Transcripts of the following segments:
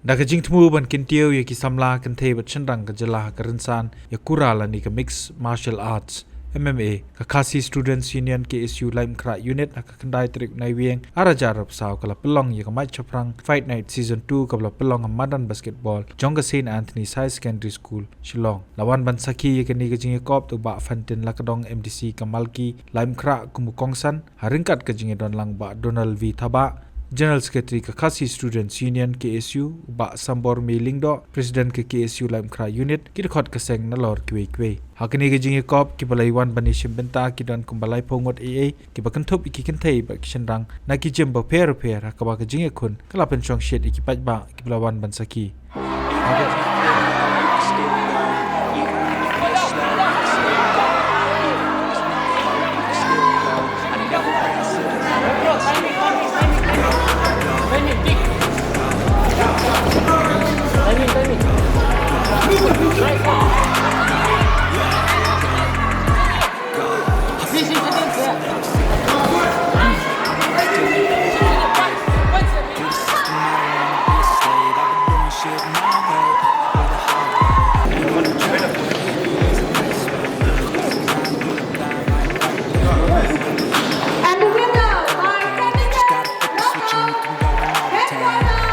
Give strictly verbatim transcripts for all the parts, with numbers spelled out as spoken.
Da ka jingthmu ban kyntiew ïa ki samla kynthei bad shynrang ka jylla ha ka rynsan ïa kura lane ka Mixed Martial Arts, M M A, ka Khasi Students Union, K S U Laitumkhrah Unit, ha ka khyndai tarik Naiwieng ar hajar arphew saw ka la pynlong ïa ka Mike Chaphrang Fight Night Season two kaba la pynlong ha madan basketball jong ka Saint Anthony's Higher Secondary School, Shillong. La wan ban sakhi ïa kane ka jingïakop da u Bah Fantin Lakadong, M D C ka Malki Laitumkhrah, kum u kongsan, ha ryngkat ka jingïadonlang u Bah Donald V Thabah, General Secretary ka Khasi Students Union, K S U, u Bah Sambor Mei Lyngdoh, President ka K S U Laitumkhrah Unit, ki dkhot ka seng nalor kiwei kiwei. Ha kane ka jingïakop, kiba la wan ban ïashim bynta ki don kumba laiphew ngut ei ei, kiba kynthup ïa ki kynthei bad ki shynrang na ki gym bapher bapher, ha kaba ka jingïakhun ka la pynshong shit ïa ki paidbah kiba la wan ban sakhi. And the winner by technical knockout, head corner,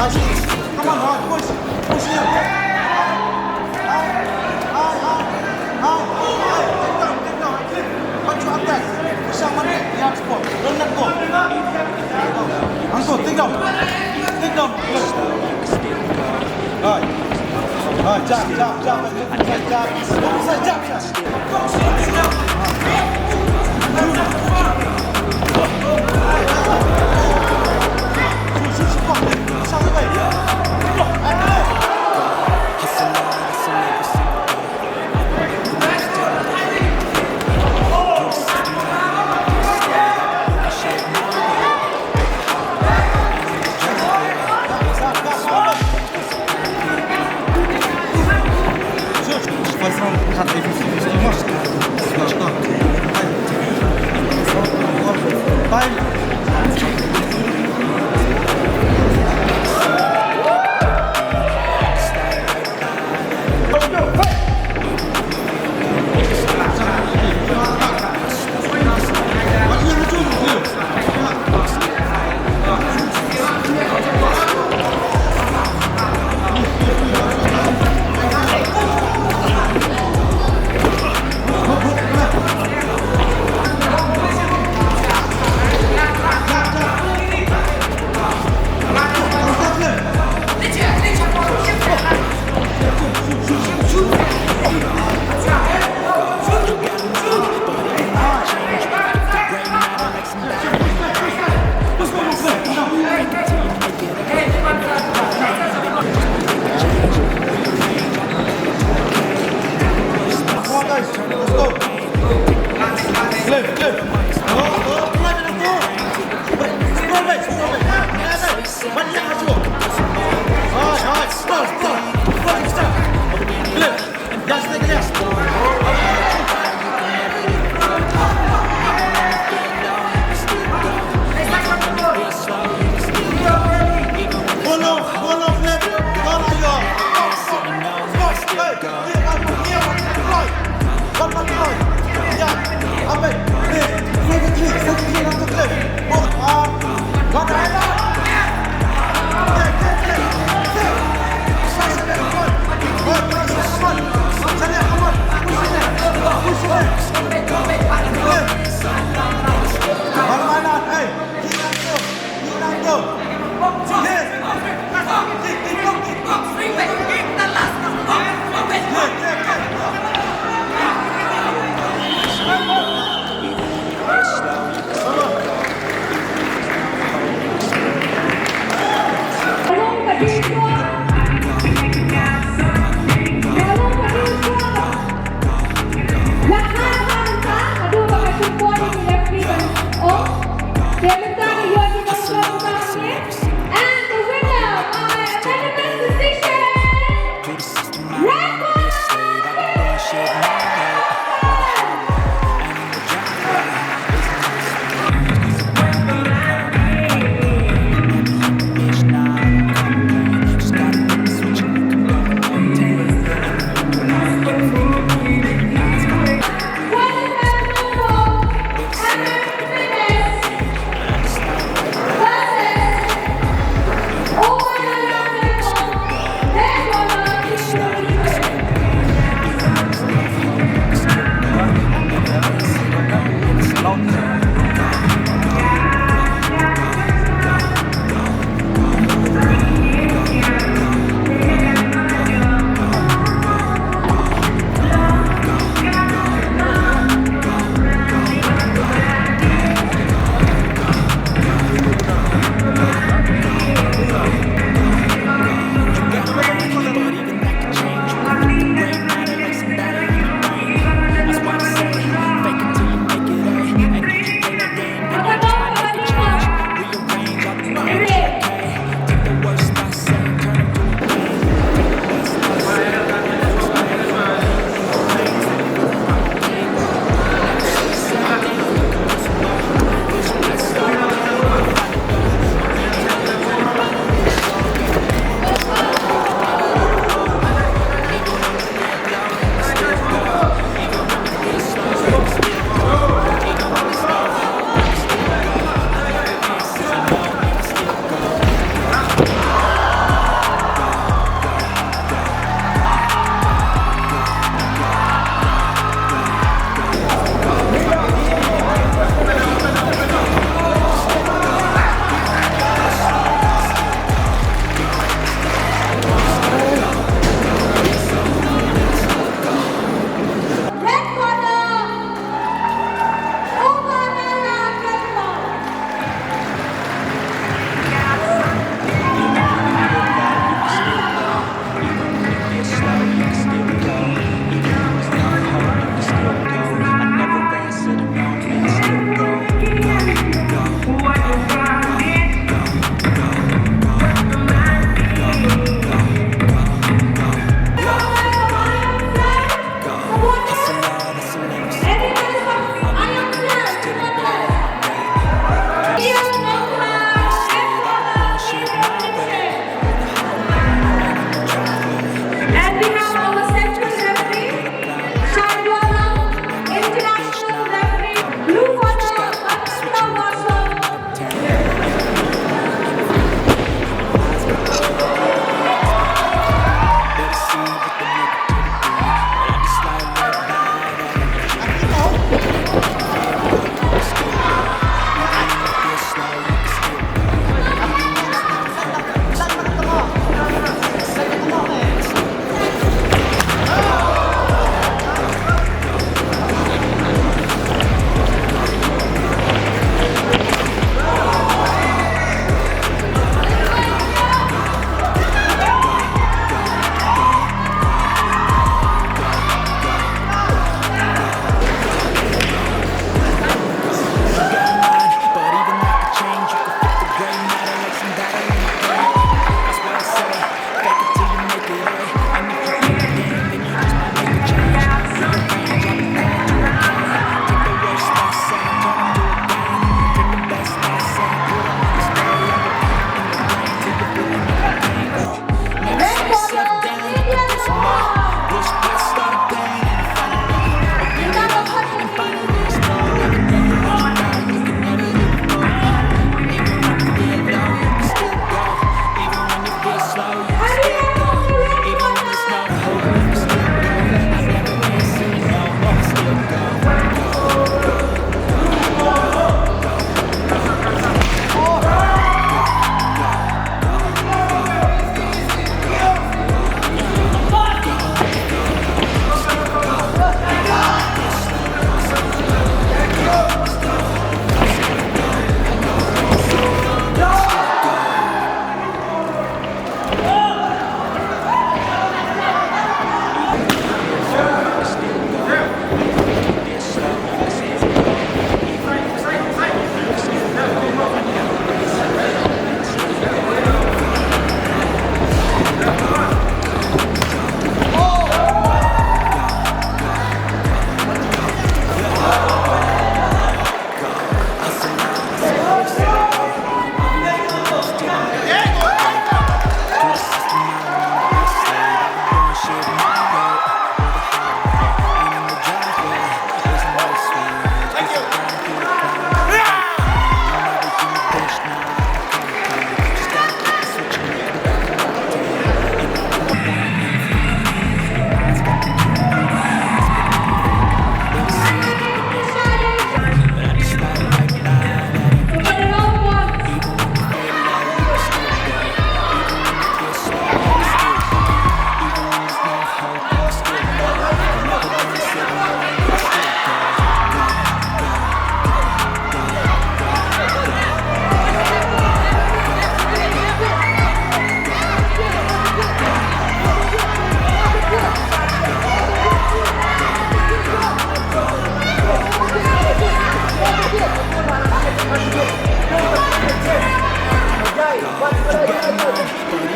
Algeria. Come on, hard, push. Push in. High, high, high, high. Take down, take down, take down. Push up, man. Don't let go. Uncle, take down. Take down. Good. High. High, jump, jump, jump. Jump, jump, jump.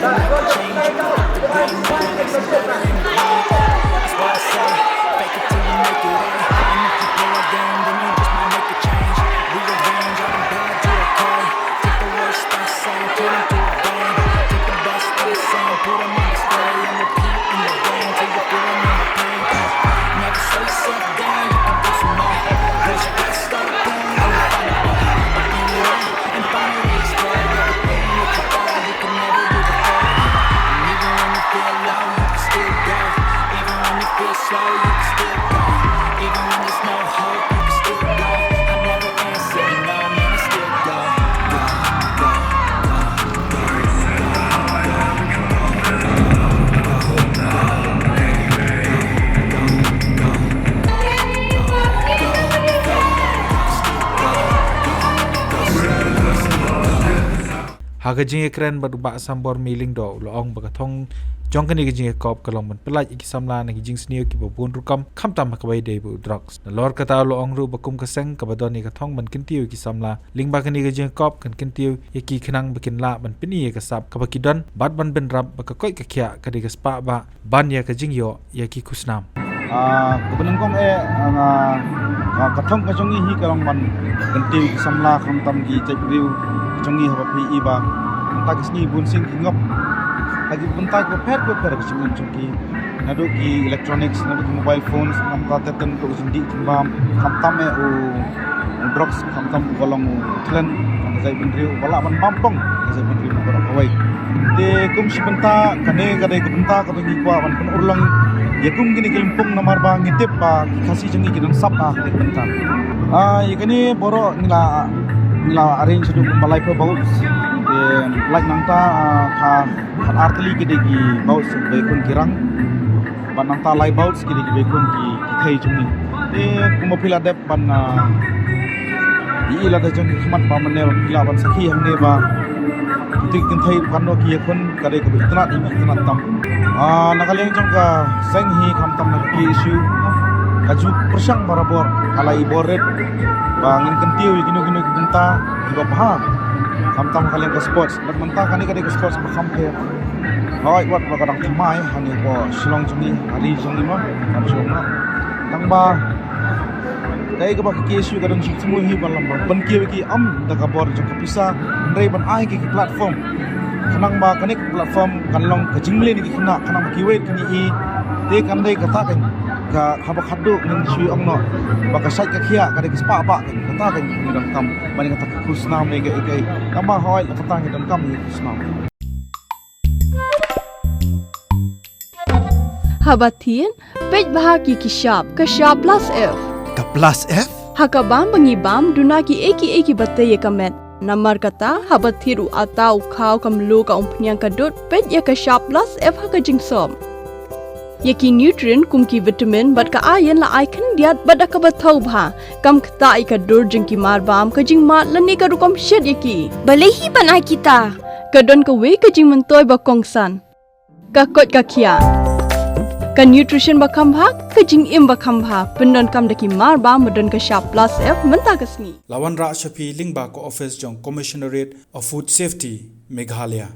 Change, the green light, it's better in the blue. That's why I say, fake it till you make it, eh? And if you play a game, then you just might make a change. Rearrange all the bad to okay. Take the worst I say, turn 'em to a bang. Take the best I say, put 'em on display. And repeat in the game till you're feeling no pain. Never slow yourself down, you can do some more. Push past all the pain, and find a way. And finally explore everything that you thought you could never do before. And even when you feel low, you can still go. Even when you feel slow, you can still go. Even when there's no hope, you can still go. I never answer, no, man, I still go. Go, go, go, go, go, go, go, go, go, go. Ha ka jingïakren bad u Bah Sambor Mei Lyngdoh, u la ong ba ka thong jong kane ka jingïakop ka long ban pyllait ïa ki samla na ki jingsniew kiba bun rukom, khamtam ha kaba ïadei bad u drugs. Nalor kata u la ong ruh ba kum ka seng kaba don ïa ka thong ban kyntiew ïa ki samla lyngba kane ka jingïakop, kan kyntiew ïa ki khnang ba kin lah ban pyni ïa ka sap kaba ki don bad ban bynrap ba ka koit ka khiah ka dei ka spah bah ban ïa ka jingïoh ïa ki khusnam. Ah, kaba nyngkong eh, ah, nga, ah, ka thong ka jong ngi hi ka long ban kyntiew ki samla khamtam ki jaitbynriew jong ngi haba phi i ba mynta ki sngi bun sien ki ngop ha ki bynta kiba pher kiba pher ka jingim jong ki, naduh ki electronics, naduh ki mobile phones, khamtam te tang ka jingdih jingbam, khamtam eh u drugs, khamtam u ka long u thlen jong ka jaitbynriew, ba lah ban bam pong ka jaitbynriew baroh kawei. Te kum shi bynta kane ka dei ka bynta kaba ngi kwah ban pynurlong ïa kum kine ki lympung namar ba ngi tip ba ki Khasi jong ngi ki don sap ha kane ka bynta. Ah, ïa kane baroh ngi la, ngi la arrange haduh kumba laiphew bouts. Te lait nangta, ah, ka, ka ar tylli ki dei ki bouts ba ïakhun ki rang. Bad nangta lai bouts ki dei kiba ïakhun ki, ki thei jong ngi. Te kumba phi la dep ban, ah, ïohi lada jong ki khmat ba mynne ba phi lah ban sakhi hangne ba ki kynthei ba kano ki ïakhun ka dei kaba itynnad, itynnad tam. Ah, na ka liang jong ka seng hi khamtam na ka K S U ka ju pyrshang barabor, ka la i bor rit ba ngin kyntiew ïa kino kino ki bynta kiba bha khamtam ha ka liang ka sports. Bad mynta kane ka dei ka sports ba kham pher. Hooid, wat ba ka dang thymmai hangne hapoh Shillong jong ngi, ha ri jong ngi mo, ha Shillong mo. Tang ba kaei kaba ka K S U ka don jingthmu hi ban lam ban pynkiew ïa ki, ym da ka bor jong ka pisa, hynrei ban ai ki, ki platform. Khnang ba kane ka platform kan long ka jingmlien ïa ki khynnah, khnang ba kiwei kin ïohi. Te kan dei kata kan, ka haba khadduh ngin shu ong noh ba ka shait ka khiah ka dei ka spah bah, kata kan ngi donkam ban ïa kata ka khusnam ne kaei kaei. Tang ba hooid, kata ngi donkam ïa ka khusnam. Haba thied, peit bha ïa ki shap, ka shap plus F. Ka plus F? Ha ka bam ba ngi bam, duna kiei kiei kiba tei ïa ka met. Namar kata, haba thied u atta, u khaw, ka mluh, ka umphniang, ka dud, peit ïa ka shap plus F ha ka jingsop. Ïa ki nutrient kum ki vitamin bad ka iron la ai khyndiat bad da kaba thaw bha. Kam ktah ïa ka dur jong ki mar bam, ka jingmad lane ka rukom shet ïa ki. Balei hi ban ai kita? Ka don kawei ka jingmyntoi ba kongsan. Ka koit ka khiah. Ka nutrition ba kham bha, ka jingim ba kham bha. Pyndonkam da ki mar bam ba don ka shap plus F mynta ka sngi. La wanrah sha phi lyngba ka office jong Commissionerate of Food Safety, Meghalaya.